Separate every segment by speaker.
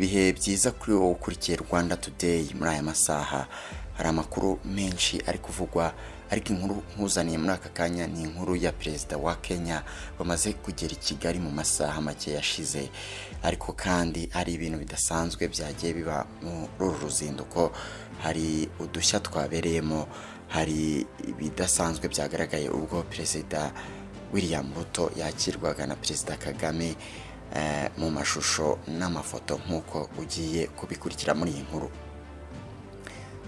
Speaker 1: Ibihe byiza kuri wowe ukurikiye Rwanda Today. Muri aya masaha hari amakuru menshi ari kuvugwa, ariko inkuru nkuzaniye muri aka kanya ni inkuru ya perezida wa Kenya bamaze kugera i Kigali mu masaha make yashize. Ariko kandi hari ibintu bidasanzwe byagiye biba muri uru ruzinduko, hari udushya twabereyemo, hari ibidasanzwe byagaragaye ubwo Perezida William Ruto yakirwaga na Perezida Kagame mu mashusho n'amafoto, nk'uko ugiye kubikurikira muri iyi nkuru.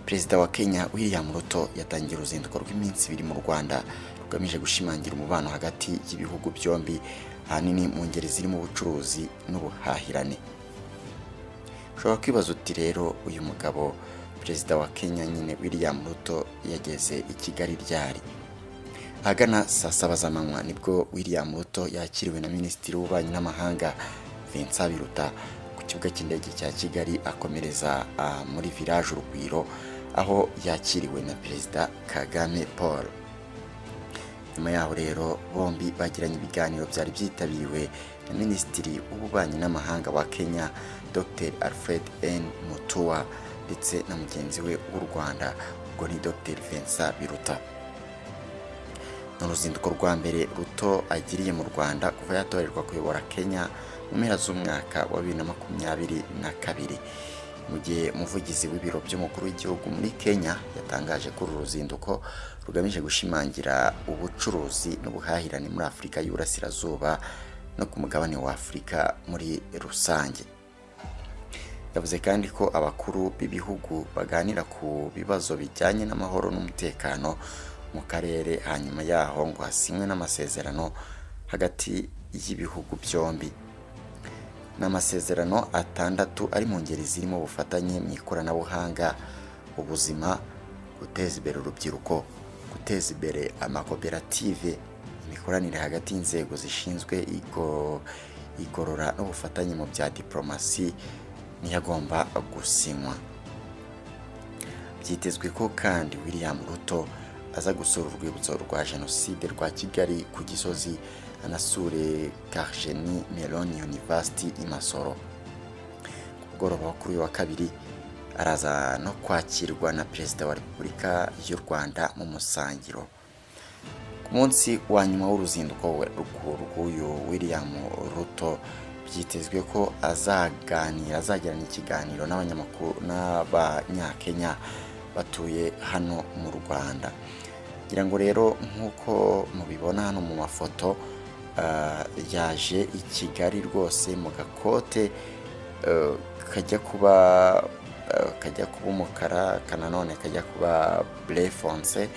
Speaker 1: Perezida wa Kenya William Ruto yatangiye uruzinduko rw'iminsi 2 mu Rwanda rugamije gushimangira umubano hagati y'ibihugu byombi, ahanini mu ngeri zirimo ubucuruzi n'ubuhahirane. Ushobora kwibaza uti: "Rero uyu mugabo perezida wa Kenya nyine William Ruto yageze i Kigali ryari?" Ahagana saa 7 z'amanywa nibwo William Ruto yakiriwe na Minisitiri w'Ububanyi n'Amahanga Vincent Biruta ku kibuga cy'indege cya Kigali, akomereza muri Village Urugwiro aho yakiriwe na Perezida Kagame Paul. Nyuma yaho rero bombi bagiranye ibiganiro byari byitabiriwe na Minisitiri w'Ububanyi n'Amahanga wa Kenya Dr Alfred N Mutua ndetse na mugenzi we w'u Rwanda, ubwo ni Dr Vincent Biruta. Ni uruzinduko rwa mbere Ruto agiriye mu Rwanda kuva yatorerwa kuyobora Kenya mu mpera z'umwaka wa 2022, mu gihe umuvugizi w'ibiro by'umukuru w'igihugu muri Kenya yatangaje ko uru ruzinduko rugamije gushimangira ubucuruzi n'ubuhahirane muri Afurika y'Uburasirazuba no ku mugabane wa Afurika muri rusange. Yavuze kandi ko abakuru b'ibihugu baganira ku bibazo bijyanye n'amahoro n'umutekano mu karere, hanyuma yaho ngo hasinywe n'amasezerano hagati y'ibihugu byombi. Ni amasezerano atandatu ari mu ngeri zirimo ubufatanye mu ikoranabuhanga, ubuzima, guteza imbere urubyiruko, guteza imbere amakoperative, imikoranire hagati y'inzego zishinzwe igorora n'ubufatanye mu bya diporomasi niyo agomba gusinywa. Byitezwe ko kandi William Ruto aza gusura urwibutso rwa Jenoside rwa Kigali ku Gisozi, anasure Carnegie Mellon University i Masoro. Ku mugoroba wo kuri uyu wa kabiri araza no kwakirwa na Perezida wa Repubulika y'u Rwanda mu musangiro. Ku munsi wa nyuma w'uruzinduko rw'uyu William Ruto, byitezwe ko azaganira, azagirana ikiganiro n'abanyamakuru n'Abanyakenya batuye hano mu Rwanda. Ngira ngo rero nk'uko mubibona hano mu mafoto, yaje i Kigali rwose mu gakote kajya kuba umukara, nanone kajya kuba bleu foncé,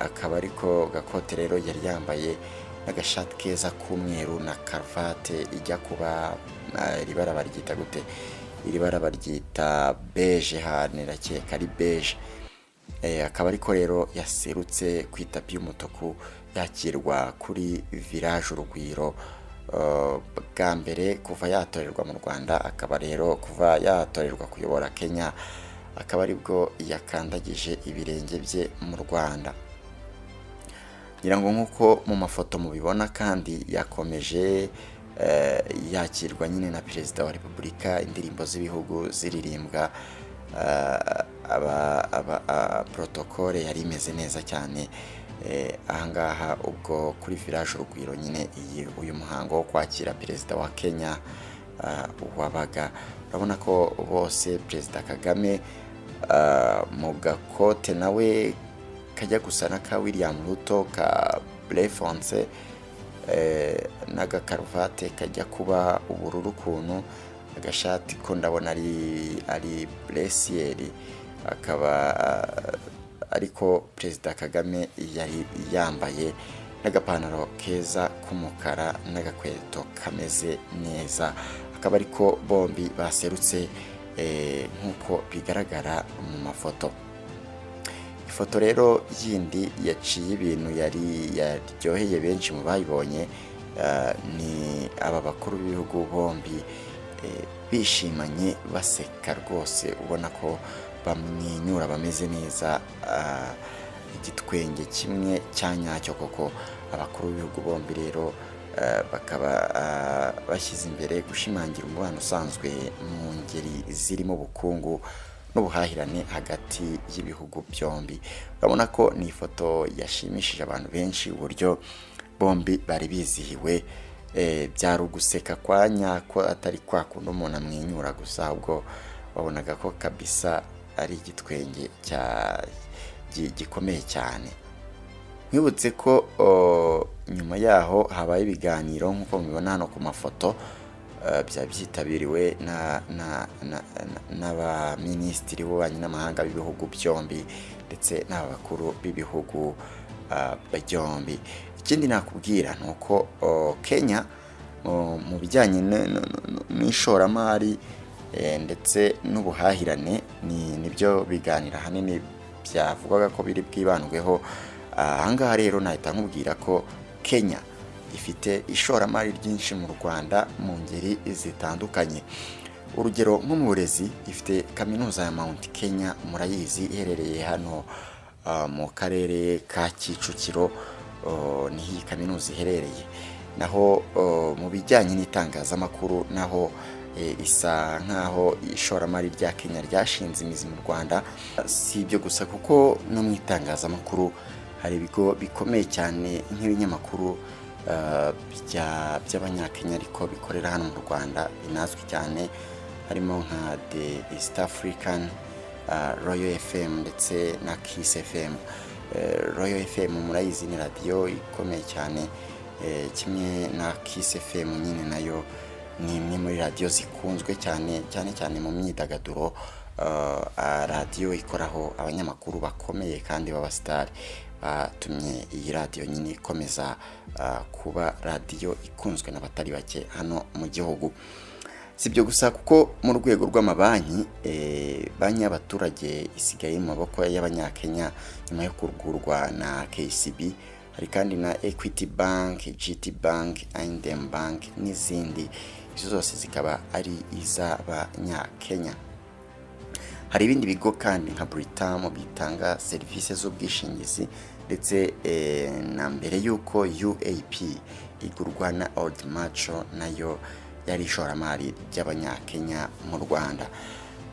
Speaker 1: akaba ariko gakote rero yari yambaye, n'agashati keza k'umweru na karuvate ijya kuba, iri bara baryita gute? Iri bara baryita beige, hano irakeka ari beige. Akaba ariko rero yaserutse ku itapi y'umutuku, yakirwa kuri Village Urugwiro bwa mbere kuva yatorerwa mu Rwanda. Akaba rero kuva yatorerwa kuyobora Kenya akaba aribwo yakandagije ibirenge bye mu Rwanda. Ngira ngo nk'uko mu mafoto mubibona kandi, yakomeje yakirwa nyine na Perezida wa Repubulika, indirimbo z'ibihugu ziririmbwa, protocole yari imeze neza cyane. Ahangaha ubwo kuri Village Urugwiro nyine uyu muhango wo kwakira Perezida wa Kenya wabaga, urabona ko bose, Perezida Kagame mu gakote nawe kajya gusa n'aka William Ruto ka bleu foncé, n'agakaruvate kajya kuba ubururu ukuntu, agashati ko ndabona ari bleu ciel, akaba ariko Perezida Kagame yari yambaye, n'agapantaro keza k'umukara n'agakweto kameze neza, akaba ariko bombi baserutse nk'uko bigaragara mu mafoto. Ifoto rero yindi yaciye ibintu, yari yaryoheye benshi mu bayibonye, ni aba bakuru b'ibihugu bombi bishimanye, baseka rwose, ubona ko bamwenyura, bameze neza, igitwenge kimwe cya nyacyo koko. Abakuru b'ibihugu bombi rero Bakaba bashyize imbere gushimangira umubano usanzwe mu ngeri zirimo ubukungu n'ubuhahirane hagati y'ibihugu byombi. Urabona ko ni ifoto yashimishije abantu benshi, uburyo bombi bari bizihiwe. Byari uguseka kwa nyako, atari kwa kundi umuntu amwenyura gusa, ahubwo wabonaga ko kabisa ari igitwenge gikomeye cyane. Nkwibutse ko nyuma yaho habaye ibiganiro, nk'uko mubibona hano ku mafoto, byaba byitabiriwe n'abaminisitiri b'ububanyi n'amahanga b'ibihugu byombi ndetse n'abakuru b'ibihugu byombi. Ikindi nakubwira ni uko Kenya mu bijyanye n'ishoramari ndetse n'ubuhahirane ni nibyo biganiro ahanini byavugwaga ko biri bwibandweho. Ahangaha rero nahita nkubwira ko Kenya ifite ishoramari ryinshi mu Rwanda mu ngeri zitandukanye. Urugero nko mu burezi, ifite kaminuza ya Mount Kenya, murayizi, iherereye hano mu karere ka Kicukiro, niho iyi kaminuza iherereye. Naho mu bijyanye n'itangazamakuru naho isa nkaho ishoramari rya Kenya ryashinze imizi mu Rwanda. Si ibyo gusa, kuko no mu itangazamakuru hari ibigo bikomeye cyane nk'ibinyamakuru by'Abanyakenya ariko bikorera hano mu Rwanda binazwi cyane, harimo nka The East African, Royal FM ndetse na Kiss FM. Royal FM murayizi, ni radiyo ikomeye cyane, kimwe na Kiss FM nyine, nayo ni imwe muri radiyo zikunzwe cyane, cyane cyane mu myidagaduro, radiyo ikoraho abanyamakuru bakomeye kandi b'abasitari batumye iyi radiyo nyine ikomeza kuba radiyo ikunzwe n'abatari bake hano mu gihugu. Si ibyo gusa, kuko mu rwego rw'amabanki, banki y'abaturage isigaye mu maboko y'Abanyakenya nyuma yo kugurwa na KCB. Hari kandi na Equity Bank, GT Bank, I&M Bank n'izindi, izo zose zikaba ari iz'Abanyakenya. Hari ibindi bigo kandi nka Britam bitanga serivisi z'ubwishingizi, ndetse na mbere y'uko UAP igurwa na Old Mutual, nayo yari ishoramari ry'Abanyakenya mu Rwanda.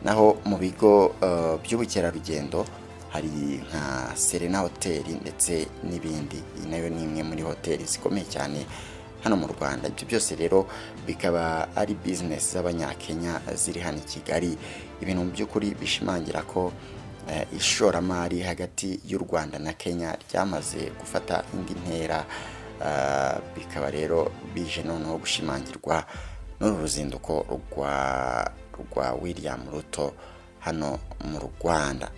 Speaker 1: Naho mu bigo by'ubukerarugendo hari nka Serena Hotel ndetse n'ibindi, iyi nayo ni imwe muri hoteli zikomeye cyane hano mu Rwanda. Ibyo byose rero bikaba ari bizinesi z'Abanyakenya ziri hano i Kigali, ibintu mu by'ukuri bishimangira ko ishoramari hagati y'u Rwanda na Kenya ryamaze gufata indi ntera. Bikaba rero bije noneho gushimangirwa n'uru ruzinduko rwa William Ruto hano mu Rwanda.